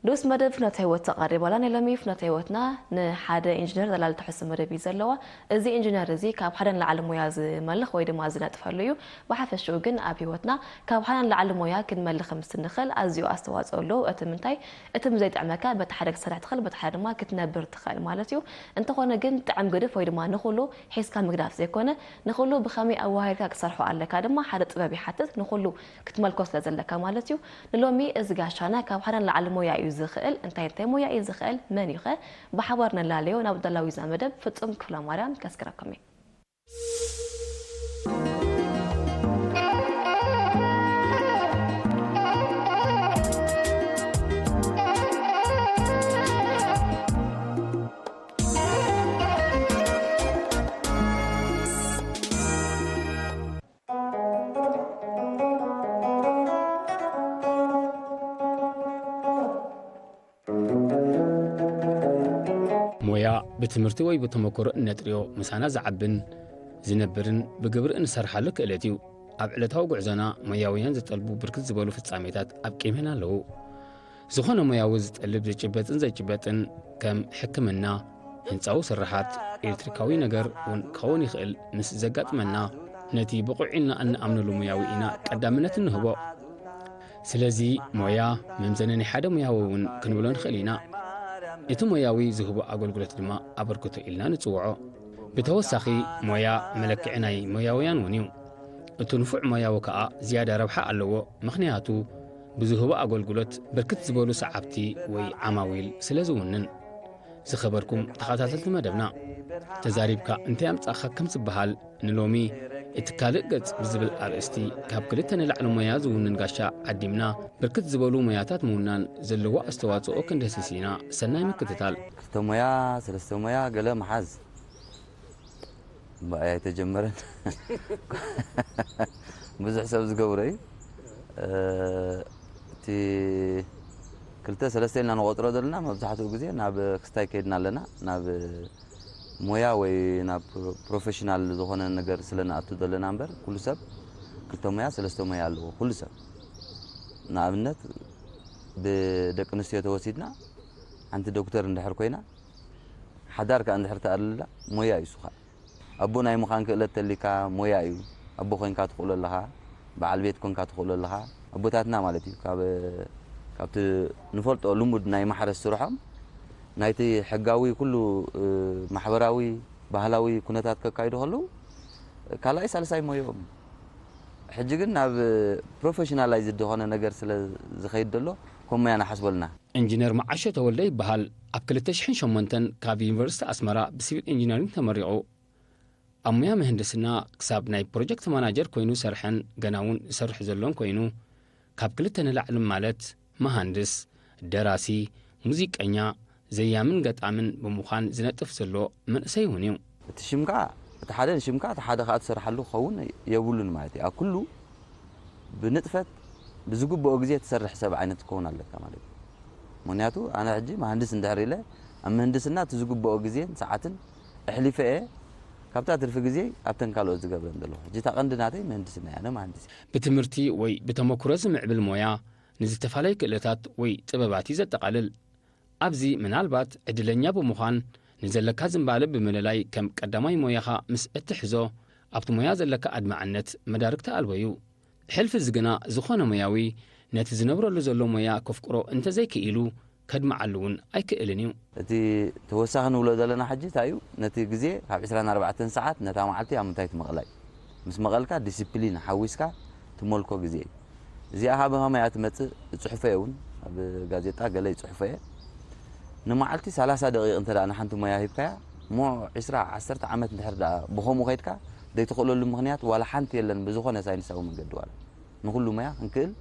ንኡስ መደብ ፍኖተ ህይወት ተቓሪባላ። ናይ ሎሚ ፍኖተ ህይወትና ንሓደ ኢንጂነር ዘላሊ ትሕዝቶ መደብ እዩ ዘለዋ። እዚ ኢንጂነር እዚ ካብ ሓደ ንላዕሊ ሞያ ዝመልኽ ወይ ድማ ዝነጥፈሉ እዩ። ብሓፈሽኡ ግን ኣብ ህይወትና ካብ ሓደ ንላዕሊ ሞያ ክንመልኽ ምስ ንኽእል ኣዝዩ ኣስተዋፅኦ ኣለዎ። እቲ ምንታይ? እቲ ምስ ዘይጥዕመካ በቲ ሓደ ክትሰርሕ ትኽእል፣ በቲ ሓደ ድማ ክትነብር ትኽእል ማለት እዩ። እንተኾነ ግን ጥዕም ግድፍ ወይ ድማ ንኹሉ ሒዝካ ምግዳፍ ዘይኮነ፣ ንኹሉ ብኸመይ ኣወሃሂድካ ክትሰርሖ ኣለካ ድማ ሓደ ጥበብ ይሓትት። ንኹሉ ክትመልኮ ስለ ዘለካ ማለት እዩ። ንሎሚ እዚ ጋሻና ካብ ሓደ ንላዕሊ ሞያ እዩ ዝኽእል። እንታይ እንታይ ሞያ እዩ ዝኽእል? መን እዩ ኸ? ብሓባር ነላለዮ። ናብ ደላዊዛ መደብ ፍጹም ክፍለማርያም ከስክረኩም እየ። ሞያ ብትምህርቲ ወይ ብተመክሮ እነጥርዮ ምሳና ዝዓብን ዝነብርን ብግብሪ እንሰርሓሉ ክእለት እዩ። ኣብ ዕለታዊ ጉዕዞና ሞያውያን ዝጠልቡ ብርክት ዝበሉ ፍጻሜታት ኣብ ቅድሜና ኣለዉ። ዝኾነ ሞያዊ ዝጠልብ ዝጭበጥን ዘይጭበጥን ከም ሕክምና፣ ህንጻዊ ስርሓት፣ ኤሌክትሪካዊ ነገር እውን ክኸውን ይኽእል ምስ ዘጋጥመና ነቲ ብቑዕ ኢልና እንኣምነሉ ሞያዊ ኢና ቀዳምነት እንህቦ። ስለዚ ሞያ መምዘኒ ናይ ሓደ ሞያዊ እውን ክንብሎ ንኽእል ኢና። እቲ ሞያዊ ዝህቦ ኣገልግሎት ድማ ኣበርክቶ ኢልና ንጽውዖ። ብተወሳኺ ሞያ መለክዒ ናይ ሞያውያን እውን እዩ። እቲ ንፉዕ ሞያዊ ከኣ ዝያዳ ረብሓ ኣለዎ፣ ምኽንያቱ ብዝህቦ ኣገልግሎት ብርክት ዝበሉ ሰዓብቲ ወይ ዓማዊል ስለ ዝውንን። ዝኸበርኩም ተኸታተልቲ መደብና፣ ተዛሪብካ እንታይ ኣምጻእካ ከም ዝበሃል ንሎሚ እቲ ካልእ ገጽ ብዝብል ኣርእስቲ ካብ ክልተ ንላዕሊ ሞያ ዝውንን ጋሻ ዓዲምና ብርክት ዝበሉ ሞያታት ምውናን ዘለዎ ኣስተዋጽኦ ክንደህስስ ኢና። ሰናይ ምክትታል። ክልተ ሞያ፣ ሰለስተ ሞያ ገለ ምሓዝ እምበኣይ ኣይተጀመረን። ብዙሕ ሰብ ዝገብሮ እዩ። እቲ ክልተ ሰለስተ ኢልና ንቆጽሮ ዘለና መብዛሕትኡ ግዜ ናብ ክስታይ ከይድና ኣለና። ናብ ሞያ ወይ ናብ ፕሮፌሽናል ዝኾነ ነገር ስለ ንኣቱ ዘለና እምበር፣ ኩሉ ሰብ ክልተ ሞያ ሰለስተ ሞያ ኣለዎ። ኩሉ ሰብ ንኣብነት ብደቂ ኣንስትዮ ተወሲድና፣ ሓንቲ ዶክተር እንድሕር ኮይና፣ ሓዳር ከኣ እንድሕር ተኣልላ ሞያ እዩ እሱ ኸኣ። ኣቦ ናይ ምዃን ክእለት ተሊካ ሞያ እዩ። ኣቦ ኮይንካ ትኽእሎ ኣለኻ፣ በዓል ቤት ኮንካ ትኽእሎ ኣለኻ። ኣቦታትና ማለት እዩ ካብ ካብቲ ንፈልጦ ልሙድ ናይ ማሕረስ ስርሖም ናይቲ ሕጋዊ ኩሉ ማሕበራዊ ባህላዊ ኩነታት ከካይዱ ከለዉ ካልኣይ ሳልሳይ ሞያኦም። ሕጂ ግን ናብ ፕሮፌሽናላይዝድ ዝኾነ ነገር ስለ ዝኸይድ ዘሎ ከም ሞያ ንሓስበልና። ኢንጂነር መዓሾ ተወልደ ይበሃል። ኣብ ክልተ ሽሕን ሸሞንተን ካብ ዩኒቨርሲቲ ኣስመራ ብሲቪል ኢንጂነሪንግ ተመሪቑ። ኣብ ሞያ ምህንድስና ክሳብ ናይ ፕሮጀክት ማናጀር ኮይኑ ሰርሐን ገና እውን ዝሰርሕ ዘሎን ኮይኑ፣ ካብ ክልተ ንላዕሊ ማለት መሃንድስ፣ ደራሲ፣ ሙዚቀኛ፣ ዘያምን ገጣምን ብምዃን ዝነጥፍ ዘሎ መንእሰይ እውን እዩ። እቲ ሽምካ እቲ ሓደ ንሽምካ እቲ ሓደ ከዓ ትሰርሓሉ ክኸውን የብሉን ማለት እዩ። ኣብ ኩሉ ብንጥፈት ብዝግብኦ ግዜ ትሰርሕ ሰብ ዓይነት ክትከውን ኣለካ ማለት እዩ። ምክንያቱ ኣነ ሕጂ መሃንድስ እንድሕር ኢለ ኣብ ምህንድስና እቲ ዝግብኦ ግዜን ሰዓትን ኣሕሊፈ እየ ካብታ ትርፊ ግዜ ኣብተን ካልኦት ዝገብረን ዘለኹ። ሕጂ እታ ቀንዲ ናተይ ምህንድስና እያ፣ ኣነ መሃንድስ እየ። ብትምህርቲ ወይ ብተመክሮ ዝምዕብል ሞያ ንዝተፈላለዩ ክእለታት ወይ ጥበባት እዩ ዘጠቓልል። ኣብዚ ምናልባት ዕድለኛ ብምዃን ንዘለካ ዝንባለ ብምልላይ ከም ቀዳማይ ሞያኻ ምስ እትሕዞ ኣብቲ ሞያ ዘለካ ኣድማዕነት መዳርግቲ ኣልቦ እዩ። ሕልፊ እዚ ግና ዝኾነ ሞያዊ ነቲ ዝነብረሉ ዘሎ ሞያ ከፍቅሮ እንተዘይክኢሉ ከድምዓሉ እውን ኣይክእልን እዩ። እቲ ተወሳኺ ንብሎ ዘለና ሕጂ እንታይ እዩ? ነቲ ግዜ ካብ ዕስራን ኣርባዕተን ሰዓት ነታ መዓልቲ ኣብ ምንታይ ትመቕላ እዩ። ምስ መቐልካ ዲሲፕሊን ሓዊስካ ትመልኮ ግዜ እዩ። እዚኣ ካብ ከመይ እያ ትመጽእ? እጽሕፎ እየ እውን ኣብ ጋዜጣ ገለ ይጽሕፎ እየ። ንመዓልቲ ሰላሳ ደቂቕ እንተ ደኣ ንሓንቲ ሞያ ሂብካያ እሞ ዕስራ ዓሰርተ ዓመት እንድሕር ደኣ ብኸምኡ ከይድካ ዘይትኽእለሉ ምኽንያት ዋላ ሓንቲ የለን ብዝኾነ ሳይንሳዊ መንገዲ ዋላ። ንኹሉ ሞያ ክንክእል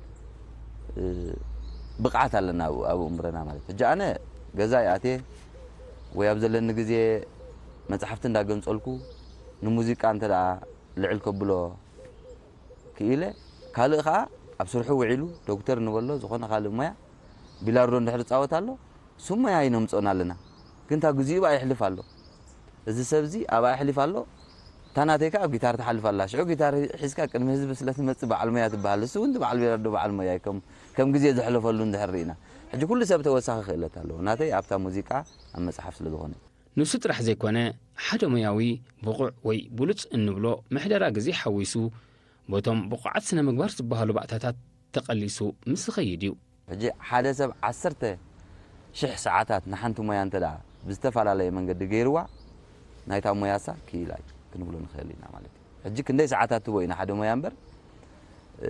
ብቕዓት ኣለና ኣብ እምሮና ማለት ሕጂ ኣነ ገዛ ይኣትየ ወይ ኣብ ዘለኒ ግዜ መፅሓፍቲ እንዳገንፀልኩ ንሙዚቃ እንተ ደኣ ልዕል ከብሎ ክኢለ ካልእ ከዓ ኣብ ስርሑ ውዒሉ ዶክተር ንበሎ ዝኾነ ካልእ ሞያ ቢላርዶ እንድሕር ፃወት ኣሎ እሱ ሞያ ኣይነምፅኦን ኣለና ግን እታ ግዚኡ ብኣ ይሕልፍ ኣሎ እዚ ሰብ እዚ ኣብኣ ይሕልፍ ኣሎ እታ እታ ናተይ ከኣ ኣብ ጊታር ትሓልፍ ኣላ። ሽዑ ጊታር ሒዝካ ቅድሚ ህዝቢ ስለ ትመጽእ በዓል ሞያ ትበሃል። እሱ እውን በዓል ቤረዶ በዓል ሞያ እዩ። ከም፣ ከም ግዜ ዘሕለፈሉ እንድሕር ርኢና። ሕጂ ኩሉ ሰብ ተወሳኺ ክእለት ኣለዎ። ናተይ ኣብታ ሙዚቃ ኣብ መጽሓፍ ስለ ዝኾነ። ንሱ ጥራሕ ዘይኮነ፣ ሓደ ሞያዊ ብቑዕ ወይ ብሉጽ እንብሎ ምሕደራ ግዜ ሓዊሱ፣ በቶም ብቑዓት ስነ ምግባር ዝበሃሉ ባእታታት ተቐሊሱ ምስ ዝኸይድ እዩ። ሕጂ ሓደ ሰብ ዓሰርተ ሽሕ ሰዓታት ንሓንቲ ሞያ እንተ ደኣ ብዝተፈላለየ መንገዲ ገይርዋ፣ ናይታ ሞያሳ ክኢላ እዩ ክንብሎ ንኽእል ኢና ማለት እዩ። ሕጂ ክንደይ ሰዓታት ትቦ ኢና ሓደ ሞያ እምበር፣ እ፣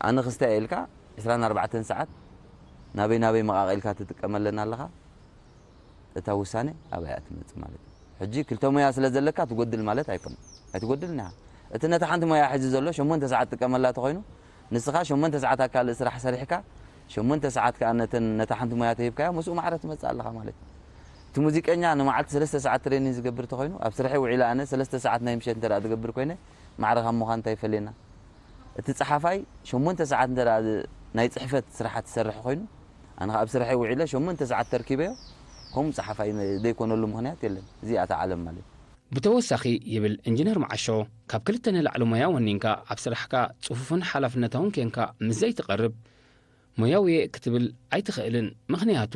ኣነ ክስታይ ኢልካ ዕስራን ኣርባዕተን ሰዓት ናበይ ናበይ መቓቒልካ ትጥቀመለና ኣለኻ? እታ ውሳኔ ኣበይ እያ ትመጽእ ማለት እዩ። ሕጂ ክልተ ሞያ ስለ ዘለካ ትጎድል ማለት ኣይኮነን። ኣይትጎድልን ኢኻ። እቲ ነታ ሓንቲ ሞያ ሒዙ ዘሎ ሸሞንተ ሰዓት ትጥቀመላ ተኾይኑ፣ ንስኻ ሸሞንተ ሰዓት ኣብ ካልእ ስራሕ ሰሪሕካ፣ ሸሞንተ ሰዓት ከኣ ነተን፣ ነታ ሓንቲ ሞያ ተሂብካያ፣ ምስኡ ማዕረ ትመጽእ ኣለኻ ማለት እዩ። እቲ ሙዚቀኛ ንመዓልቲ ሰለስተ ሰዓት ትሬኒን ዝገብር ተኾይኑ፣ ኣብ ስርሐይ ውዒለ ኣነ ሰለስተ ሰዓት ናይ ምሸት እንተ ደኣ ዝገብር ኮይነ፣ ማዕረ ካብ ምዃን እንታይ ይፈልየና? እቲ ጸሓፋይ ሸሞንተ ሰዓት እንተ ደኣ ዝ-፣ ናይ ጽሕፈት ስራሓት ዝሰርሕ ኮይኑ፣ ኣነ ኸኣ ኣብ ስርሐይ ውዒለ ሸሞንተ ሰዓት ተርኪበዮ፣ ከምኡ ጸሓፋይ ዘይኮነሉ ምኽንያት የለን። እዚኣ እታ ዓለም ማለት። ብተወሳኺ፣ ይብል ኢንጂነር መዓሾ፣ ካብ ክልተ ንላዕሊ ሞያ ወኒንካ ኣብ ስራሕካ ጽፉፍን ሓላፍነታውን ኬንካ ምስ ዘይትቐርብ፣ ሞያውየ ክትብል ኣይትኽእልን። ምኽንያቱ፣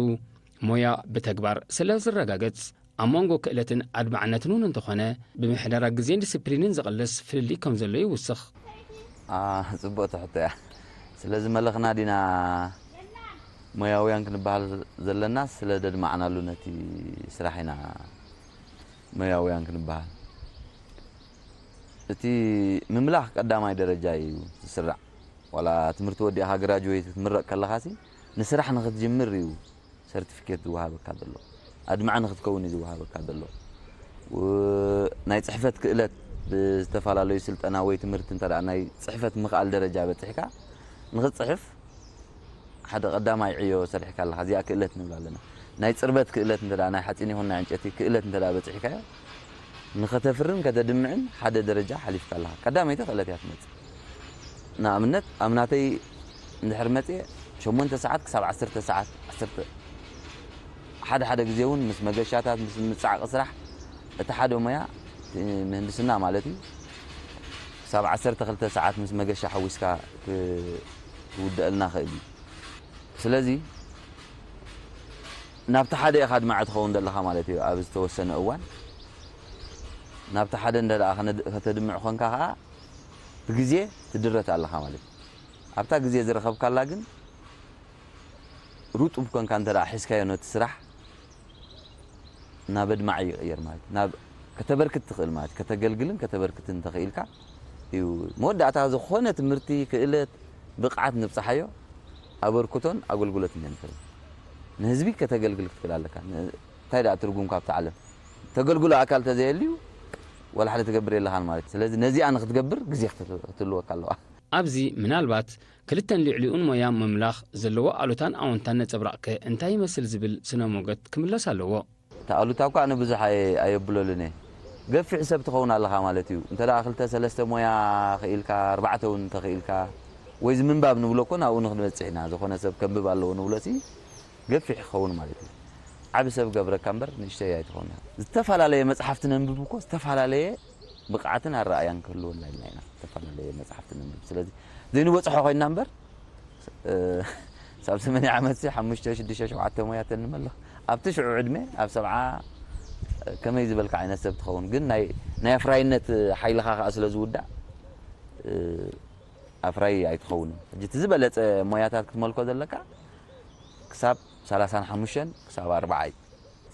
ሞያ ብተግባር ስለ ዝረጋገጽ፣ ኣብ መንጎ ክእለትን ኣድማዕነትን እውን እንተኾነ፣ ብምሕደራ ግዜን ዲስፕሊንን ዝቕለስ ፍልልይ ከም ዘሎ ይውስኽ። አ፣ ጽቡቕቲ ሕቶ እያ። ስለዚ መለኽና ዲና ሞያውያን ክንበሃል ዘለና ስለ ደድማዕናሉ ነቲ ስራሕ ኢና ሞያውያን ክንበሃል። እቲ ምምላኽ ቀዳማይ ደረጃ እዩ ዝስራዕ። ዋላ ትምህርቲ ወዲእኻ ግራጅዌት ክትምረቕ ከለኻሲ ንስራሕ ንኽትጅምር እዩ ሰርቲፊኬት ዝወሃበካ ዘሎ። ኣድማዒ ንኽትከውን እዩ ዝወሃበካ ዘሎ። ው-፣ ናይ ጽሕፈት ክእለት ብዝተፈላለዩ ስልጠና ወይ ትምህርቲ እንተ ደኣ ናይ ጽሕፈት ምኽኣል ደረጃ በጺሕካ ንኽትጽሕፍ ሓደ ቀዳማይ ዕዮ ሰሪሕካ ኣለኻ። እዚኣ ክእለት ንብላ ኣለና። ናይ ጽርበት ክእለት እንተ ደኣ ናይ ሓጺን ይኹን ናይ ዕንጨቲ ክእለት እንተ ደኣ በጺሕካዮ ንኸተፍርን ከተድምዕን ሓደ ደረጃ ሓሊፍካ ኣለኻ። ቀዳመይቲ ክእለት እያ ትመጽእ። ንኣብነት ኣብ ናተይ እንድሕር መጽየ ሸሞንተ ሰዓት ክሳብ ዓሰርተ ሰዓት፣ ዓሰርተ፣ ሓደ ሓደ ግዜ እውን ምስ መገሻታት፣ ምስ ምጻዕቂ ስራሕ፣ እቲ ሓደ ሞያ፣ እቲ ምህንድስና ማለት እዩ፣ ክሳብ ዓሰርተ ክልተ ሰዓት ምስ መገሻ ሓዊስካ ክ-፣ ክውደአልና ኽእል እዩ። ስለዚ ናብቲ ሓደ ኢኻ ኣድማዒ ትኸውን ዘለኻ ማለት እዩ። ኣብ ዝተወሰነ እዋን ናብቲ ሓደ እንተ ደኣ ከነድ-፣ ከተድምዕ ኾንካ ኸኣ ብግዜ ትድረት ኣለኻ ማለት እዩ። ኣብታ ግዜ ዝረኸብካላ ግን ሩጡብ ኮንካ እንተ ደኣ ሒዝካዮ ነቲ ስራሕ ናብ ኣድማዒ ይቕየር ማለት እዩ። ናብ ከተበርክት ትኽእል ማለት እዩ። ከተገልግልን ከተበርክትን እንተኽኢልካ እዩ። መወዳእታ ዝኾነ ትምህርቲ፣ ክእለት፣ ብቕዓት ንብጽሓዮ ኣበርክቶን ኣገልግሎትን እዮም ዝኽእል። ንህዝቢ ከተገልግል ክትክእል ኣለካ። ን-፣ እንታይ ደኣ ትርጉም ካብቲ ዓለም? ተገልግሎ ኣካል ተዘየልዩ ወላ ሓደ ትገብር የለኻን ማለት እዩ። ስለዚ ነዚኣ ንኽትገብር ግዜ ክትህል-፣ ክትህልወካ ኣለዋ። ኣብዚ ምናልባት ክልተን ልዕሊኡን ሞያ ምምላኽ ዘለዎ ኣሉታን ኣወንታን ነጸብራቕከ እንታይ ይመስል ዝብል ስነ ሞገት ክምለስ ኣለዎ። እቲ ኣሉታ እኳ ኣነ ብዙሕ ኣየ-፣ ኣየብለሉን እየ። ገፊሕ ሰብ ትኸውን ኣለኻ ማለት እዩ። እንተ ደኣ ክልተ ሰለስተ ሞያ ክኢልካ፣ ኣርባዕተ እውን እንተኽኢልካ፣ ወይ እዚ ምንባብ ንብሎ እኮ ናብኡ ንኽንበጽሕ ኢና። ዝኾነ ሰብ ከንብብ ኣለዎ ንብሎ ሲ ገፊሕ ክኸውን ማለት እዩ። ዓቢ ሰብ ገብረካ እምበር ንእሽተይ ኣይትኸውን ኢኻ። ዝተፈላለየ መጽሓፍቲ ነንብብ እኮ ዝተፈላለየ ብቕዓትን ኣረኣእያን ክህልወና ኢልና ኢና ዝተፈላለየ መጽሓፍቲ ነንብብ። ስለዚ ዘይንበጽሖ ኮይንና እምበር፣ እ፣ ሳብ ሰማንያ ዓመት ሲ ሓሙሽተ፣ ሽዱሽተ፣ ሸውዓተ ሞያ ተንመለኽ። ኣብቲ ሽዑ ዕድመ፣ ኣብ ሰብዓ ከመይ ዝበልካ ዓይነት ሰብ ትኸውን። ግን ናይ፣ ናይ ኣፍራይነት ሓይልኻ ከኣ ስለ ዝውዳእ፣ እ፣ ኣፍራይ ኣይትኸውንን። ሕጂ እቲ ዝበለጸ ሞያታት ክትመልኮ ዘለካ ክሳብ ሰላሳን ሓሙሽተን ክሳብ ኣርብዓ እዩ።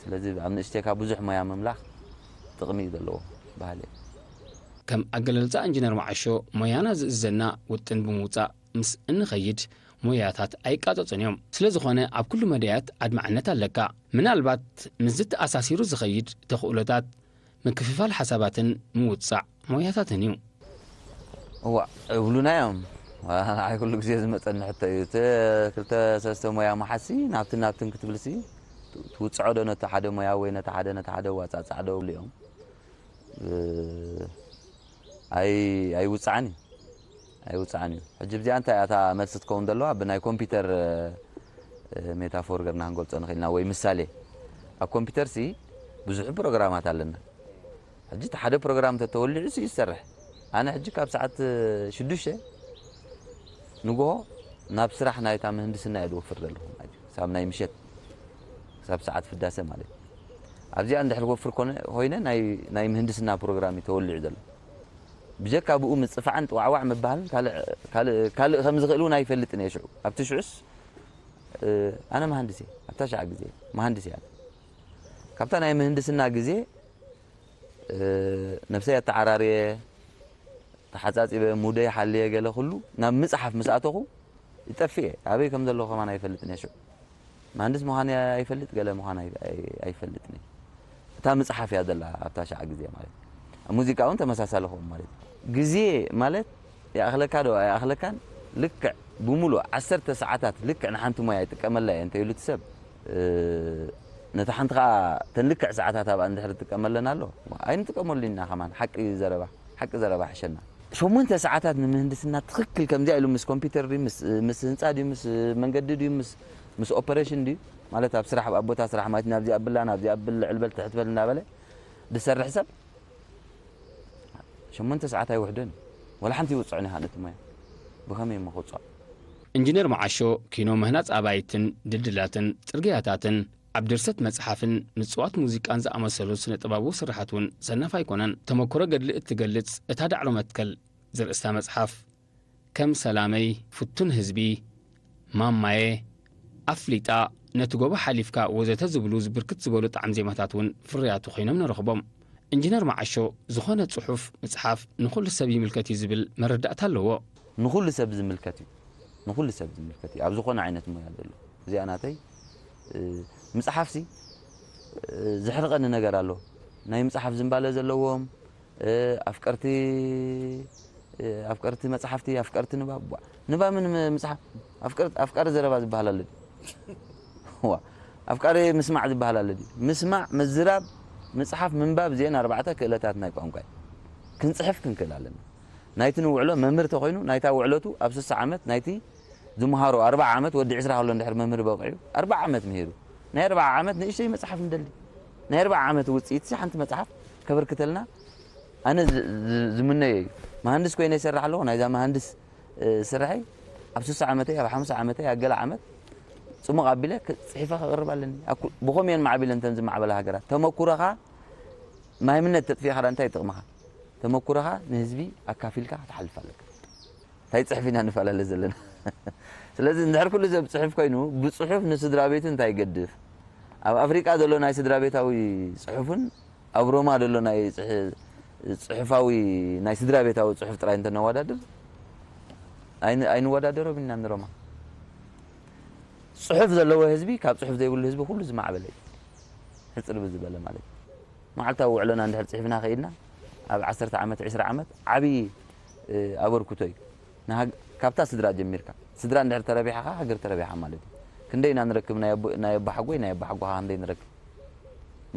ስለዚ ኣብ ንእሽተይካ ብዙሕ ሞያ ምምላኽ ጥቕሚ እዩ ዘለዎ በሃሊ እየ። ከም ኣገላልጻ ኢንጂነር መዓሾ፣ ሞያና ዝእዘና ውጥን ብምውጻእ ምስ እንኸይድ ሞያታት ኣይቃጸጹን እዮም። ስለ ዝኾነ ኣብ ኩሉ መዳያት ኣድማዕነት ኣለካ። ምናልባት ምስዚ ተኣሳሲሩ ዝኸይድ ተኽእሎታት ምክፍፋል ሓሳባትን ምውጻዕ ሞያታትን እዩ። እዋእ፣ እብሉና እዮም። ንዓይ ኩሉ ግዜ ዝመጸኒ ሕቶ እዩ። እቲ ክልተ ሰለስተ ሞያ መሓዝሲ ናብትን ናብትን ክትብልሲ፣ ት-፣ ትውጽዖ ዶ ነቲ ሓደ ሞያ ወይ ነቲ ሓደ፣ ነቲ ሓደ ዋጻጻዕ ዶ እብሉ እዮም። እ፣ ኣይ-፣ ኣይውጻዕን እዩ። ኣይውጻዕን እዩ። ሕጂ እዚኣ እንታይ እያ እታ መልሲ ትከውን ዘለዋ? ብናይ ኮምፒውተር፣ እ፣ ሜታፎር ገርና ክንገልጾ ንኽእል ኢና ወይ ምሳሌ። ኣብ ኮምፒውተርሲ ብዙሕ ፕሮግራማት ኣለና። ሕጂ እቲ ሓደ ፕሮግራም ተተወሊዑ ሲ ይሰርሕ። ኣነ ሕጂ ካብ ሰዓት ሽዱሽተ ንግሆ ናብ ስራሕ ናይታ ምህንድስና እየ ዝወፍር ዘለኹ ማለት እዩ። ክሳብ ናይ ምሸት፣ ክሳብ ሰዓት ፍዳሰ ማለት እዩ። ኣብዚኣ እንድሕር ክወፍር ኮነ-፣ ኮይነ ናይ፣ ናይ ምህንድስና ፕሮግራም እዩ ተወሊዑ ዘሎ። ብጀካ ብኡ ምጽፋዕን ጥዋዕዋዕ ምባልን ካልእ፣ ካልእ፣ ካልእ ከም ዝኽእል እውን ኣይፈልጥን እየ ሽዑ። ኣብቲ ሽዑስ፣ እ፣ ኣነ መሃንድስ እየ። ኣብታ ሸዓ ግዜ መሃንድስ እየ ኣነ። ካብታ ናይ ምህንድስና ግዜ፣ እ፣ ነብሰይ ኣተዓራርየ፣ ተሓጻጺበ፣ ሙደይ ሓልየ ገለ ኩሉ ናብ ምጽሓፍ ምስ ኣተኹ ይጠፍእ እየ። ኣበይ ከም ዘለኹ ከማን ኣይፈልጥን እየ ሽዑ። መሃንድስ ምዃን ኣይፈልጥ፣ ገለ ምዃን ኣይ-፣ ኣይ-፣ ኣይፈልጥን እየ። እታ ምጽሓፍ እያ ዘላ ኣብታ ሸዓ ግዜ ማለት እዩ። ኣብ ሙዚቃ እውን ተመሳሳሊ ክኸውን ማለት እዩ። ግዜ ማለት ይኣኽለካ ዶ ኣይኣኽለካን፣ ልክዕ ብምሉእ ዓሰርተ ሰዓታት ልክዕ ንሓንቲ ሞያ ይጥቀመላ እየ እንተኢሉ እቲ ሰብ፣ እ፣ ነታ ሓንቲ ኸኣ እተን ልክዕ ሰዓታት ኣብኣ እንድሕር ትጥቀመለን ኣሎ፣ ኣይንጥቀመሉ ኢና ከማን። ሓቂ ዘረባ፣ ሓቂ ዘረባ ሕሸና። ሸሞንተ ሰዓታት ንምህንድስና ትኽክል ከምዚኣ ኢሉ ምስ ኮምፒውተር ድዩ፣ ምስ፣ ምስ ህንጻ ድዩ፣ ምስ መንገዲ ድዩ፣ ምስ፣ ምስ ኦፐሬሽን ድዩ፣ ማለት ኣብ ስራሕ፣ ኣብ ቦታ ስራሕ ማለት ናብዚ ኣብላ፣ ናብዚ ኣብል፣ ልዕል በል፣ ትሕት በል እናበለ ዝሰርሕ ሰብ ሸሞንተ ሰዓት ኣይውሕዶን እዩ። ወላ ሓንቲ ይውጽዖን ኢኻ ነቲ ሞያ። ብኸመይ እሞ ክውጽዖ? ኢንጂነር መዓሾ ኪኖ ምህናጽ ኣባይትን ድልድላትን ጽርግያታትን ኣብ ድርሰት መጽሓፍን ምጽዋት ሙዚቃን ዝኣመሰሉ ስነ ጥበባዊ ስርሓት እውን ሰነፍ ኣይኮነን። ተመኩሮ ገድሊ እትገልጽ እታ ዳዕሮ መትከል ዝርእስታ መጽሓፍ፣ ከም ሰላመይ፣ ፍቱን ህዝቢ፣ ማማየ፣ ኣፍሊጣ፣ ነቲ ጎቦ ሓሊፍካ ወዘተ ዝብሉ ብርክት ዝበሉ ጣዕም ዜማታት እውን ፍርያቱ ኮይኖም ንረኽቦም። ኢንጂነር መዓሾ፣ ዝኾነ ጽሑፍ ምጽሓፍ ንኹሉ ሰብ ይምልከት እዩ ዝብል መረዳእታ ኣለዎ። ንኹሉ ሰብ ዝምልከት እዩ። ንኹሉ ሰብ ዝምልከት እዩ። ኣብ ዝኾነ ዓይነት ሞያ ዘሎ። እዚኣ ናተይ፣ እ፣ ምጽሓፍሲ፣ እ፣ ዘሕርቐኒ ነገር ኣሎ። ናይ ምጽሓፍ ዝንባለ ዘለዎም፣ እ፣ ኣፍቀርቲ፣ እ፣ ኣፍቀርቲ መጽሓፍቲ፣ ኣፍቀርቲ ንባብ፣ ቧ-፣ ንባብን ም-፣ ምጽሓፍ፣ ኣፍቀር-፣ ኣፍቃሪ ዘረባ ዝበሃል ኣሎ ድዩ? ዋ፣ ኣፍቃሪ ምስማዕ ዝበሃል ኣሎ ድዩ? ምስማዕ፣ ምዝራብ፣ ምጽሓፍ፣ ምንባብ፣ እዚአን ኣርባዕተ ክእለታት ናይ ቋንቋ እዩ። ክንጽሕፍ ክንክእል ኣለና። ናይቲ ንውዕሎ መምህር ተኾይኑ፣ ናይታ ውዕለቱ ኣብ ስሳ ዓመት ናይቲ ዝምሃሮ፣ ኣርባዓ ዓመት፣ ወዲ ዕስራ ከሎ እንድሕር መምህር በቒዑ፣ ኣርባዓ ዓመት ምሂሩ፣ ናይ ኣርባዓ ዓመት ንእሽተይ መጽሓፍ ንደሊ። ናይ ኣርባዓ ዓመት ውጽኢትሲ ሓንቲ መጽሓፍ ከበርክተልና ኣነ ዝ-፣ ዝ-፣ ዝምነዮ እዩ። መሃንድስ ኮይነ ይሰርሕ ኣለኹ። ናይዛ መሃንድስ፣ እ፣ ስርሐይ ኣብ ስሳ ዓመተይ፣ ኣብ ሓምሳ ዓመተይ፣ ኣብ ገለ ዓመት ጽሙቕ ኣቢለ ክ-፣ ጽሒፈ ከቕርብ ኣለኒ። ኣኩ-፣ ብኸምኡ እየን ማዕቢለን እተን ዝማዕበላ ሃገራት። ተመኩሮኻ ማይምነት ተጥፊእኻ ደኣ እንታይ ይጠቕመኻ? ተመኩሮኻ ንህዝቢ ኣካፊልካ ክትሓልፍ ኣለካ። እንታይ ጽሕፍ ኢና ንፈላለ ዘለና? ስለዚ እንድሕር ኩሉ ሰብ ጽሕፍ ኮይኑ፣ ብጽሑፍ ንስድራ ቤቱ እንታይ ይገድፍ? ኣብ ኣፍሪቃ ዘሎ ናይ ስድራ ቤታዊ ጽሑፍን ኣብ ሮማ ዘሎ ናይ ጽሕ-፣ ጽሑፋዊ ናይ ስድራ ቤታዊ ጽሑፍ ጥራይ እንተነወዳድር፣ ኣይን-፣ ኣይንወዳደሮም ኢና ንሮማ። ጽሑፍ ዘለዎ ህዝቢ ካብ ጽሑፍ ዘይብሉ ህዝቢ ኩሉ ዝማዕበለ እዩ። ሕጽር ብዝበለ ማለት እዩ። መዓልታዊ ውዕሎና እንድሕር ጽሒፍና ከይድና፣ ኣብ ዓሰርተ ዓመት፣ ዕስራ ዓመት ዓብዪ፣ እ፣ ኣበርክቶ እዩ። ንሃግ-፣ ካብታ ስድራ ጀሚርካ። ስድራ እንድሕር ተረቢሓ ኸኣ ሃገር ተረቢሓ ማለት እዩ። ክንደይ ኢና ንረክብ? ናይ ኣቦ-፣ ናይ ኣቦሓጎይ፣ ናይ ኣቦሓጎኻ ክንደይ ንረክብ?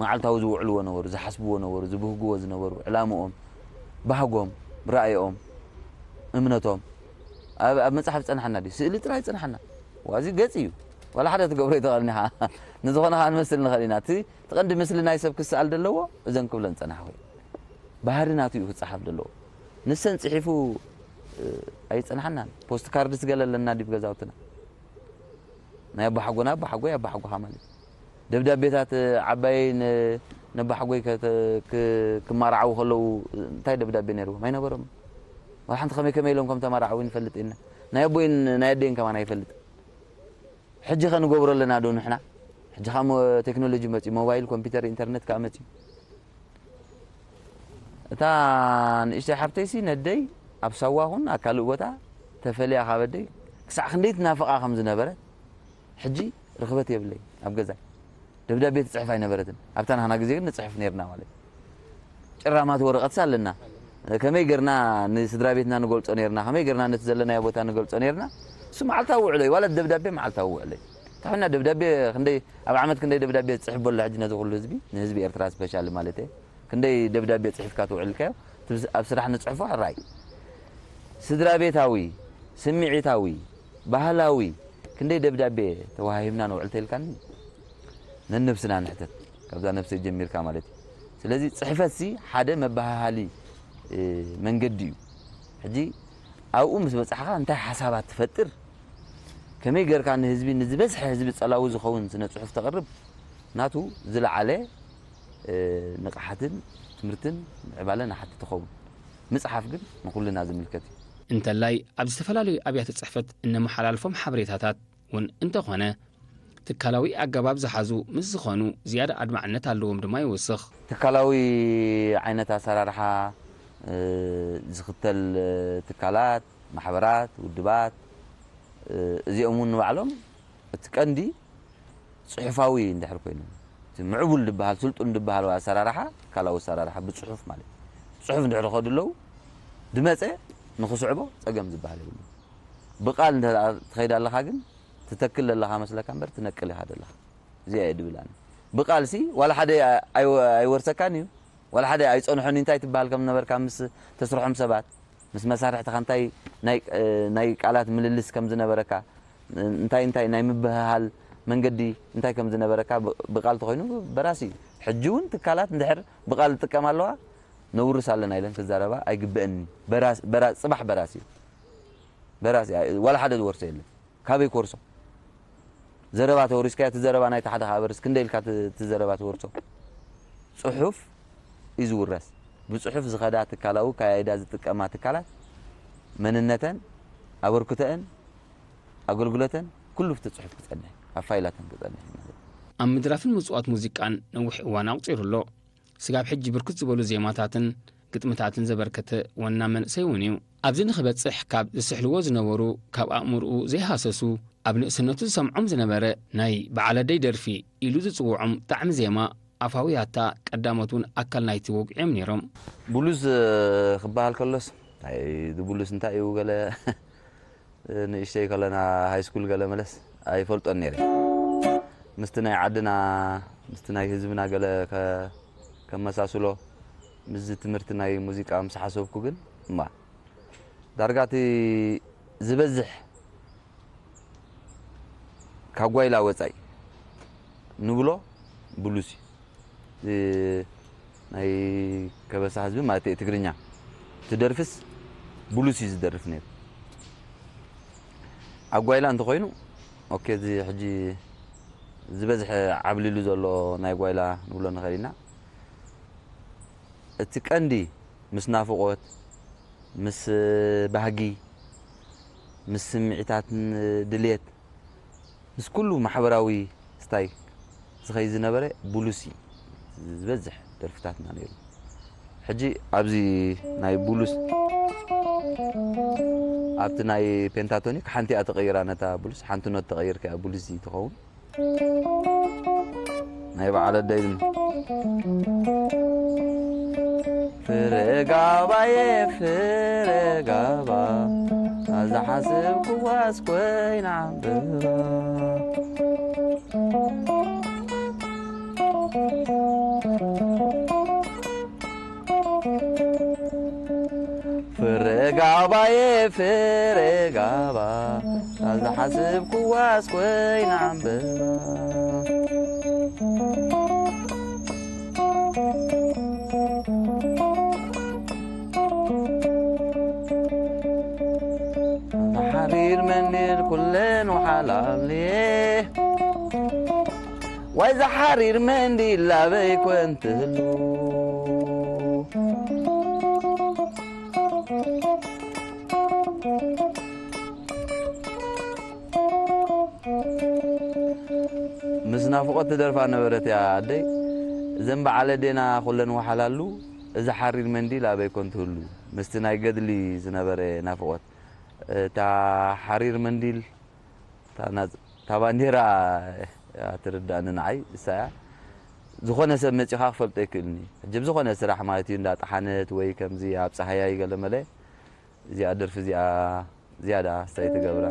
መዓልታዊ ዝውዕልዎ ነበሩ፣ ዝሓስብዎ ነበሩ፣ ዝብህግዎ ዝነበሩ፣ ዕላምኦም፣ ባህጎም፣ ራእይኦም፣ እምነቶም። ኣብ፣ ኣብ መጽሓፍ ዝጸንሓና ድዩ? ስእሊ ጥራይ ዝጸንሓና። ዋዚ ገጽ እዩ። ዋላ ሓደ ትገብሮ ኣይትኽእልን ኢኻ። ንዝኾነ ኸኣ ንመስል ንኽእል ኢና። እቲ እቲ ቀንዲ ምስሊ ናይ ሰብ ክሰኣል ዘለዎ እዘን ክብለን ጸናሕኹ እየ። ባህሪ ናቱ እዩ ክጸሓፍ ዘለዎ። ንሰን ጽሒፉ፣ እ፣ ኣይጸንሓናን። ፖስት ካርድስ ገለ ኣለና ዲብ ገዛውትና። ናይ ኣቦሓጎና ኣቦሓጎይ ኣቦሓጎኻ ማለት እዩ። ደብዳቤታት ዓባየይ ን-፣ ነቦሓጎይ ከተ-፣ ክ-፣ ክማርዓዉ ከለዉ እንታይ ደብዳቤ ነይርዎም? ኣይነበሮምን። ዋላ ሓንቲ ከመይ ከመይ ኢሎም ከም ተማርዓዉ ንፈልጥ ኢና። ናይ ኣቦይን ናይ ኣደይን ከማን ኣይፈልጥን። ሕጂ ከ ንገብሮ ኣለና ዶ ንሕና? ሕጂ ከኣ ሞ-፣ ቴክኖሎጂ መጽዩ፣ ሞባይል፣ ኮምፒውተር፣ ኢንተርነት ከኣ መጽዩ። እታ ንእሽተይ ሓብተይሲ ነደይ ኣብ ሳዋ ኹን ኣብ ካልእ ቦታ ተፈልያ ካብ ኣደይ ክሳዕ ክንደይ ትናፍቓ ከም ዝነበረት ሕጂ ርኽበት የብለይ ኣብ ገዛይ። ደብዳቤ ትጽሕፍ ኣይነበረትን። ኣብታ ናህና ግዜ ግን ንጽሕፍ ነይርና ማለት እዩ። ጭራማት ወረቐትስ ኣለና። ከመይ ጌርና ንስድራ ቤትና ንገልጾ ነይርና? ከመይ ጌርና ነቲ ዘለናዮ ቦታ ንገልጾ ነይርና? እሱ መዓልታዊ ውዕሎ እዩ። ዋላ ደብዳቤ መዓልታዊ ውዕሎ እዩ። እንታይ ኮይና ደብዳቤ ክንደይ፣ ኣብ ዓመት ክንደይ ደብዳቤ ትጽሕፍ በሎ ሕጂ ነዚ ኩሉ ህዝቢ፣ ንህዝቢ ኤርትራ ስፔሻሊ ማለት እየ። ክንደይ ደብዳቤ ጽሒፍካ ትውዕል ኢልካዮ? እቲ ብስ-፣ ኣብ ስራሕ ንጽሕፎ ሕራይ። ስድራ ቤታዊ፣ ስምዒታዊ፣ ባህላዊ፣ ክንደይ ደብዳቤ ተዋሂብና ነውዕል ተልካኒ? ነነብስና ንሕተት። ካብዛ ነብሰይ ጀሚርካ ማለት እዩ። ስለዚ ጽሕፈትሲ ሓደ መበሃሃሊ መንገዲ እዩ። ሕጂ ኣብኡ ምስ በጻሕኻ እንታይ ሓሳባት ትፈጥር፣ ከመይ ጌርካ ንህዝቢ፣ ንዝበዝሐ ህዝቢ ጸላዊ ዝኸውን ስነ ጽሑፍ ተቕርብ፣ ናቱ ዝለዓለ ንቕሓትን ትምህርትን ምዕባለን ሓቲ ትኸውን። ምጽሓፍ ግን ንኹልና ዝምልከት እዩ። እንተላይ ኣብ ዝተፈላለዩ ኣብያተ ጽሕፈት እነመሓላልፎም ሓበሬታታት እውን እንተኾነ ትካላዊ ኣገባብ ዝሓዙ ምስ ዝኾኑ ዝያዳ ኣድማዕነት ኣለዎም ድማ ይውስኽ። ትካላዊ ዓይነት ኣሰራርሓ ዝኽተል ትካላት፣ ማሕበራት፣ ውድባት እዚኦም እውን ንባዕሎም እቲ ቀንዲ ጽሑፋዊ እንድሕር ኮይኑ እቲ ምዕቡል ዝበሃል ስልጡን ዝበሃል ኣሰራርሓ ትካላዊ ኣሰራርሓ ብጽሑፍ ማለት እዩ። ብጽሑፍ እንድሕር ከዱ ኣለዉ ድመፀ ንኽስዕቦ ጸገም ዝበሃል የብሉ። ብቓል እንተ ትኸይድ ኣለኻ ግን ትተክል ዘለኻ መስለካ እምበር ትነቅል ኢኻ ዘለኻ። እዚኣ እየ ድብል ኣነ። ብቓልሲ ዋላ ሓደ ኣይወርሰካን እዩ። ዋላ ሓደ ኣይጸንሖን እዩ። እንታይ ትበሃል ከም ዝነበርካ ምስ ተስርሖም ሰባት፣ ምስ መሳርሕትኻ እንታይ ናይ ቃላት ምልልስ ከም ዝነበረካ፣ እንታይ እንታይ ናይ ምብህሃል መንገዲ እንታይ ከም ዝነበረካ ብቓል ተኾይኑ በራሲ እዩ። ሕጂ እውን ትካላት እንድሕር ብቓል ዝጥቀማ ኣለዋ ነውርስ ኣለና ኢለን ክዛረባ ኣይግበእን። ጽባሕ በራሲ እዩ። በራሲ ዋላ ሓደ ዝወርሶ የለን። ካበይ ኮርሶ ዘረባ ተወሪስካዮ እቲ ዘረባ ናይቲ ሓደ ካበርስ ክንደይ ኢልካ እቲ ዘረባ ተወርሶ። ጽሑፍ እዩ ዝውረስ። ብጽሑፍ ዝኸዳ ትካላዊ ካያይዳ ዝጥቀማ ትካላት መንነተን ኣበርክቶአን ኣገልግሎተን ኩሉ ብቲ ጽሑፍ ክጸንሕ ኣብ ፋይላተን ክጸንሕ ማለት እዩ። ኣብ ምድራፍን ምጽዋት ሙዚቃን ነዊሕ እዋን ኣቑጺሩ ኣሎ። ስጋብ ሕጂ ብርክት ዝበሉ ዜማታትን ግጥምታትን ዘበርከተ ወና መንእሰይ እውን እዩ። ኣብዚ ንኽበጽሕ ካብ ዝስሕልዎ ዝነበሩ ካብ ኣእምርኡ ዘይሃሰሱ ኣብ ንእስነቱ ዝሰምዖም ዝነበረ ናይ በዓለደይ ደርፊ ኢሉ ዝጽውዖም ጣዕሚ ዜማ ኣፋውያታ ቀዳሞት እውን ኣካል ናይቲ ወግዒ እዮም ነይሮም። ብሉዝ ክበሃል ከሎስ ኣይ እዚ ብሉዝ እንታይ እዩ ገለ ንእሽተይ ከለና ሃይስኩል ገለ መለስ ኣይፈልጦን ነይረ። ምስቲ ናይ ዓድና ምስቲ ናይ ህዝብና ገለ ከመሳስሎ ምስዚ ትምህርቲ ናይ ሙዚቃ ምስ ሓሰብኩ ግን እማ ዳርጋ እቲ ዝበዝሕ ካብ ጓይላ ወፃኢ ንብሎ ብሉስ እዩ። ናይ ከበሳ ህዝቢ ማለት እዩ ትግርኛ እቲ ደርፍስ ብሉስ እዩ ዝደርፍ ነይሩ። ኣብ ጓይላ እንተኾይኑ ኦኬ እዚ ሕጂ ዝበዝሐ ዓብሊሉ ዘሎ ናይ ጓይላ ንብሎ ንኽእል ኢና። እቲ ቀንዲ ምስ ናፍቖት፣ ምስ ባህጊ፣ ምስ ስምዒታትን ድልየት፣ ምስ ኩሉ ማሕበራዊ ስታይ ዝኸይድ ዝነበረ ብሉስ እዩ ዝበዝሕ ደርፍታትና ነይሩ። ሕጂ ኣብዚ ናይ ብሉስ ኣብቲ ናይ ፔንታቶኒክ ሓንቲ እያ ተቐይራ ነታ ብሉስ ሓንቲ ኖት ተቐይር ከያ ብሉስ ትኸውን። ናይ በዓል ኣደይ ድማ ፍረ ጋባየ ፍረ ጋባ ኣዛ ሓስብክዋስ ኮይና ዕምበባ ፍረ ጋባየ ፍረ ጋባ ኣዛ ሓስብክዋስ ኮይና ዕምበባ ሓሪር መንዲል ኩለን ወሓላልየ ዋይ ዝሓሪር መንዲል ኣበይ ኮን ትህሉ ምስ ናፍቖት ትደርፋ ነበረት እያ ኣደይ። እዘን በዓል ኣዴና ኩለን ወሓላሉ፣ እዚ ሓሪር መንዲል ኣበይ ኮን ትህሉ? ምስቲ ናይ ገድሊ ዝነበረ ናፍቖት። እታ ሓሪር መንዲል፣ እታ ናጽ-፣ እታ ባንዴራ እያ ትርዳእኒ ንዓይ፣ እሳ እያ። ዝኾነ ሰብ መጺኻ ክፈልጦ ኣይክእልን እዩ። ሕጂ ብዝኾነ ስራሕ ማለት እዩ፣ እንዳ ጠሓነት ወይ ከምዚ ኣብ ጸሃያይ ገለ መለ፣ እዚኣ ደርፊ እዚኣ ዝያዳ ስታይ ትገብራ።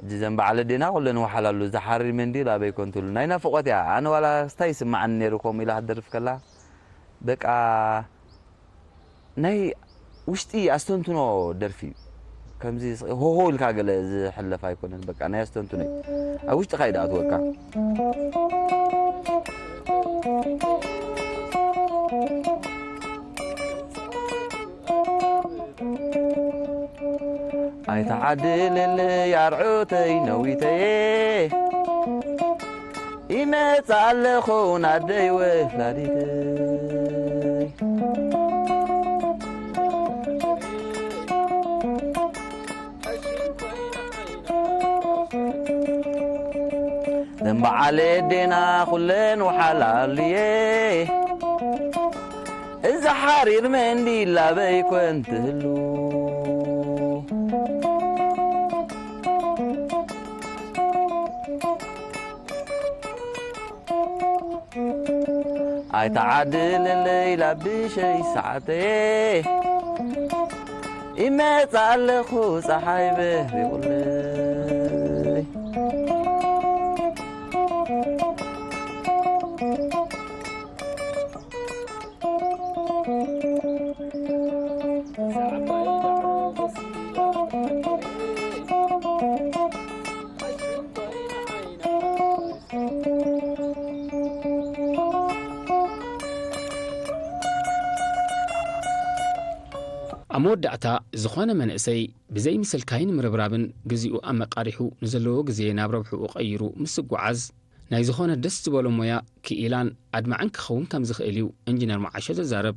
ሕጂ ዘን በዓል ኣዴና ኩለን ወሓላሉ፣ ዝሓሪ መንዲል ኣበይ ኮን ትብሉ። ናይ ናፍቖት እያ። ኣነ ዋላ ስታይ ይስምዓኒ ነይሩ ከምኡ ኢላ ክትደርፍ ከላ። በቃ ናይ ውሽጢ ኣስተንትኖ ደርፊ እዩ። ከምዚ ሆሆ ኢልካ ገለ ዝሕለፍ ኣይኮነን። በቃ ናይ ኣስተንትኖ እዩ። ኣብ ውሽጥኻ እዩ ዝኣትወካ። ኣይተዓድልለይ ኣርዑተይ ነዊተየ፣ ይመጽእ ኣለኹ ናደይ ወላዲተይ። ደንበዓል ኣዴና ኩለን ወሓላሉየ፣ እዛ ሓሪር መንዲል ኣበይ ኮን ትህሉ? ኣይተዓድለለይ ላብሸይ ሰዓተየ፣ ይመጽእ ኣለኹ ጸሓይ በሪቑለይ። ኣብ መወዳእታ፣ ዝኾነ መንእሰይ ብዘይ ምስልካይን ምርብራብን፣ ግዜኡ ኣመቓሪሑ፣ ንዘለዎ ግዜ ናብ ረብሕኡ ቀይሩ ምስ ዝጓዓዝ፣ ናይ ዝኾነ ደስ ዝበሎ ሞያ ክኢላን ኣድማዕን ክኸውን ከም ዝኽእል እዩ ኢንጂነር መዓሾ ዘዛረብ።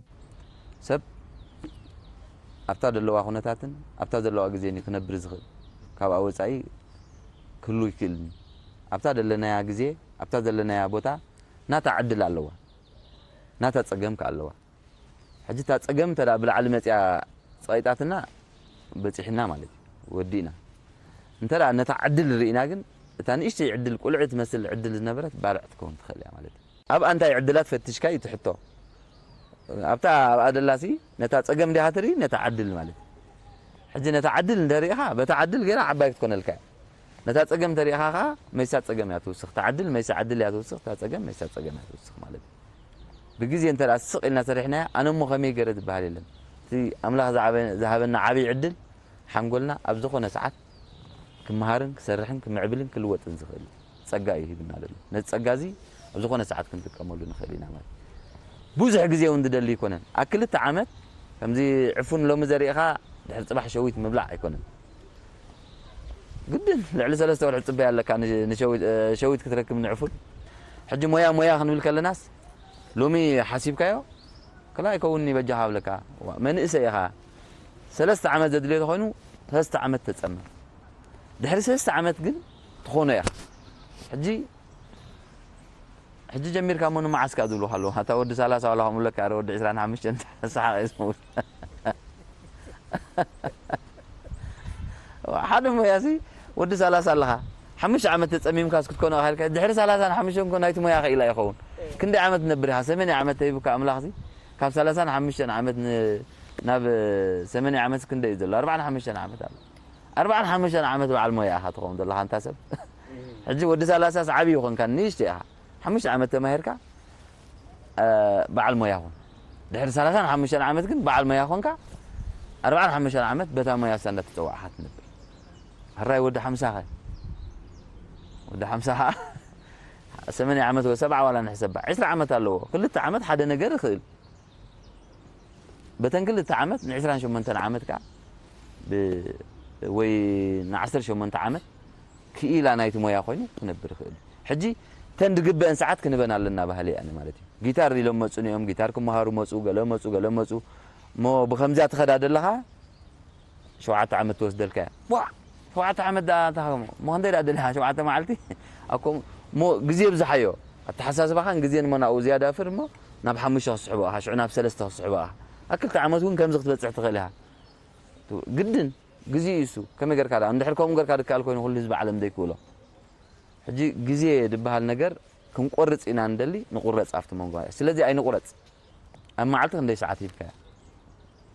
ሰብ ኣብታ ዘለዋ ኩነታትን ኣብታ ዘለዋ ግዜን እዩ ክነብር ዝኽእል። ካብኣ ወጻኢ ክህሉ ይክእልን እዩ። ኣብታ ዘለናያ ግዜ፣ ኣብታ ዘለናያ ቦታ ናታ ዕድል ኣለዋ፣ ናታ ጸገም ከኣ ኣለዋ። ሕጂ እታ ጸገም እንተ ደኣ ብላዕሊ መጺኣ ጸቒጣትና፣ በጺሕና ማለት እዩ፣ ወዲእና። እንተ ደኣ ነታ ዕድል ርኢና ግን፣ እታ ንእሽተይ ዕድል፣ ቁልዒ ትመስል ዕድል ዝነበረት፣ ባርዕ ክትከውን ትኽእል እያ ማለት እዩ። ኣብኣ እንታይ ዕድላት ፈቲሽካ እዩ እቲ ሕቶ። ኣብታ ኣብኣ ደላሲ፣ ነታ ጸገም ዲኻ ትርኢ፣ ነታ ዕድል ማለት እዩ። ሕጂ ነታ ዕድል እንተ ርኢኻ፣ በታ ዕድል ገይራ ዓባይ ክትኮነልካ እያ። ነታ ጸገም እንተ ርኢኻ ኸኣ፣ መይሳ ጸገም እያ ትውስኽ። እታ ዕድል መይሳ ዕድል እያ ትውስኽ፣ እታ ጸገም መይሳ ጸገም እያ ትውስኽ ማለት እዩ። ብግዜ እንተ ደኣ ስቕ ኢልና ሰሪሕናያ፣ ኣነ እሞ ከመይ ገይረ ዝበሃል የለን። እቲ ኣምላኽ ዝዓበ-፣ ዝሃበና ዓብዪ ዕድል፣ ሓንጎልና ኣብ ዝኾነ ሰዓት ክመሃርን ክሰርሕን ክምዕብልን ክልወጥን ዝኽእል ጸጋ እዩ ሂብና ዘሎ። ነዚ ጸጋ እዚ ኣብ ዝኾነ ሰዓት ክንጥቀመሉ ንኽእል ኢና ማለት እዩ። ብዙሕ ግዜ እውን ዝደሊ ኣይኮነን። ኣብ ክልተ ዓመት ከምዚ ዕፉን ሎሚ ዘሪእኻ ድሕሪ ጽባሕ ሸዊት ምብላዕ ኣይኮነን። ግድን ልዕሊ ሰለስተ ወርሒ ትጽበይ ኣለካ ን-፣ ንሸዊት፣ እ፣ ሸዊት ክትረክብ ንዕፉን። ሕጂ ሞያ ሞያ ክንብል ከለናስ ሎሚ ሓሲብካዮ ክላ ኣይከውንኒ በጃኻ እብለካ። ዋ፣ መንእሰይ ኢኻ። ሰለስተ ዓመት ዘድልዮ ተኾይኑ ሰለስተ ዓመት ተጸመ። ድሕሪ ሰለስተ ዓመት ግን ትኾኖ ኢኻ። ሕጂ፣ ሕጂ ጀሚርካ እሞ ንመዓስ ከኣ ዝብሉኻ ኣለዉ። ኣታ ወዲ ሰላሳ ዋላ ከምኡ እብለካ፣ ኣረ ወዲ ዕስራን ሓሙሽተን ሰሓቕ እየ ዝኸውን። ሓደ ሞያሲ ወዲ ሰላሳ ኣለኻ። ሓሙሽተ ዓመት ተጸሚምካስ ክትኮኖ ኢኻ ኢልካ፣ ድሕሪ ሰላሳን ሓሙሽተን እኮ ናይቲ ሞያ ክኢላ ይኸውን። ክንደይ ዓመት ትነብር ኢኻ? ሰማንያ ዓመት ተሂቡካ ኣምላኽሲ፣ ካብ ሰላሳን ሓሙሽተን ዓመት ን-፣ ናብ ሰማንያ ዓመት ክንደይ እዩ ዘሎ? ኣርባዓን ሓሙሽተን ዓመት ኣሎ። ኣርባዓን ሓሙሽተን ዓመት በዓል ሞያ ኢኻ ትኸውን ዘለኻ፣ ኣንታ ሰብ። ሕጂ ወዲ ሰላሳስ ዓብዪ ይኾንካ፣ ንእሽቶ ኢኻ። ሓሙሽተ ዓመት ተማሂርካ፣ እ፣ በዓል ሞያ ኹን። ድሕሪ ሰላሳን ሓሙሽተን ዓመት ግን በዓል ሞያ ኾንካ፣ ኣርባዓን ሓሙሽተን ዓመት በታ ሞያ እሳ እንዳተጸዋዕካ ትነብር። ሕራይ ወዲ ሓምሳ ኸ? ወዲ ሓምሳ ኸኣ ሰማንያ ዓመት ወይ ሰብዓ ዋላ ንሕሰባ፣ ዕስራ ዓመት ኣለዎ። ክልተ ዓመት ሓደ ነገር ይኽእል። በተን ክልተ ዓመት ንዕስራን ሸሞንተን ዓመት ከኣ ብ-፣ ወይ ንዓሰርተ ሸሞንተ ዓመት ክኢላ ናይቲ ሞያ ኮይኑ ክነብር ይኽእል እዩ። ሕጂ ተን ዝግበአን ሰዓት ክንበን ኣለና ባህሊ እየ ኣነ ማለት እዩ። ጊታር ኢሎም መጹ ነዮም፣ ጊታር ክመሃሩ መጹ፣ ገለ መጹ፣ ገለ መጹ። እሞ ብኸምዚያ ትኸዳ ደለኻ ሸውዓተ ዓመት ትወስደልካ እያ። ዋ! ሸውዓተ ዓመት ደኣ እንታይ ከም-፣ እሞ ክንደይ ደኣ ደሊኻ ሸውዓተ መዓልቲ? ኣኮ እሞ ግዜ ብዝሓዮ። ኣተሓሳስባኻን ግዜን እሞ ናብኡ ዝያዳ ፍር እሞ ናብ ሓሙሽተ ክስሕቦ ኢኻ፣ ሽዑ ናብ ሰለስተ ክስሕቦ ኢኻ። ኣብ ክልተ ዓመት እውን ከምዚ ክትበጽሕ ትኽእል ኢኻ። ግድን ግዜ እዩ እሱ። ከመይ ጌርካ ደኣ? እንድሕር ከምኡ ጌርካ ድከኣል ኮይኑ ኩሉ ህዝቢ ዓለም ዘይክእሎ። ሕጂ ግዜ ድበሃል ነገር ክንቆርጽ ኢና ንደሊ፣ ንቑረጽ ኣብቲ መንጎ። ስለዚ ኣይንቑረጽ። ኣብ መዓልቲ ክንደይ ሰዓት ሂብካያ?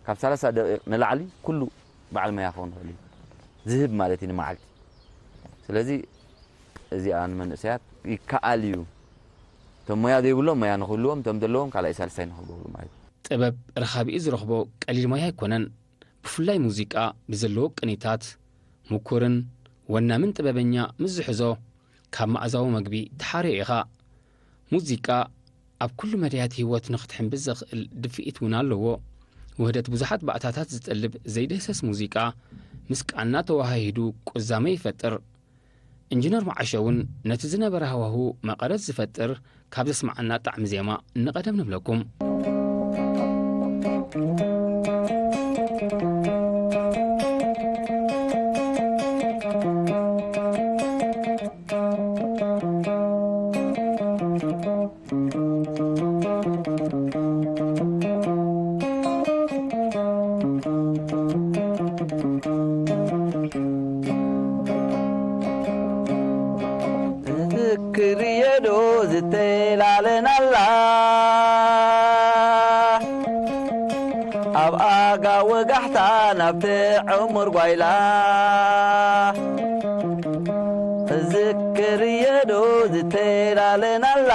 ካብ ሰላሳ ደቂቕ ንላዕሊ ኩሉ በዓል መያ ክኸውን ይኽእል እዩ። ዝህብ ማለት እዩ ንመዓልቲ። ስለዚ እዚኣ ንመንእሰያት ይከኣል እዩ። እቶም ሞያ ዘይብሎም ሞያ ንኽህልዎም፣ እቶም ዘለዎም ካልኣይ ሳልሳይ ንኽገብሩ ማለት እዩ። ጥበብ ረኻቢኡ ዝረኽቦ ቀሊል ሞያ ኣይኮነን። ብፍላይ ሙዚቃ ብዘለዎ ቅኒታት፣ ምኩርን ወናምን ጥበበኛ ምስ ዝሕዞ፣ ካብ መኣዛዊ መግቢ ተሓርዮ ኢኻ። ሙዚቃ ኣብ ኩሉ መዳያት ህይወት ንኽትሕምብስ ዘኽእል ድፍኢት እውን ኣለዎ። ውህደት ብዙሓት ባእታታት ዝጠልብ ዘይድህሰስ ሙዚቃ፣ ምስ ቃና ተወሃሂዱ ቁዛመ ይፈጥር። ኢንጂነር መዓሾ እውን ነቲ ዝነበረ ሃዋሁ መቐረት ዝፈጥር ካብ ዘስመዓና ጣዕሚ ዜማ ንቐደም ንብለኩም። ትክርየዶ ዝተላለናላ ኣብ ኣጋ ወጋሕታ ናብቲ ዕሙር ጓይላ። ዝክርየዶ ዝተላለናላ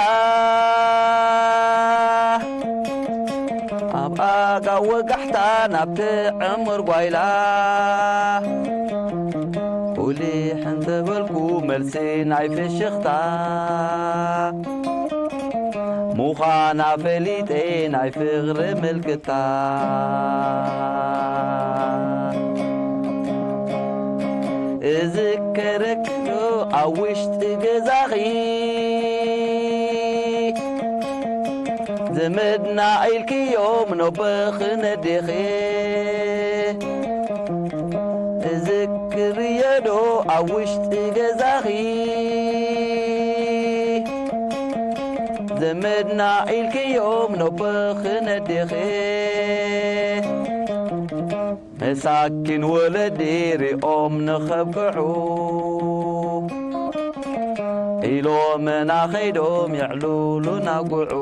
ኣብ ኣጋ ወጋሕታ ናብቲ ዕሙር ጓይላ። ቁሊሕ እንተበልኩ መልሲ ናይ ፍሽኽታ ምዃና ፈሊጠ ናይ ፍቕሪ ምልክታ። እዝከረክዶ ኣብ ውሽጢ ገዛኺ ዘመድና ኢልክዮም ኖበኽን ኣዴኺ። እዝክርየዶ ኣብ ውሽጢ ገዛኺ ዘመድና ኢልክዮም ኖበኽን ኣዴኺ። መሳኪን ወለዲ ሪኦም ንኸብቅዑ ኢሎምና ኸይዶም የዕሉሉና ጉዑ።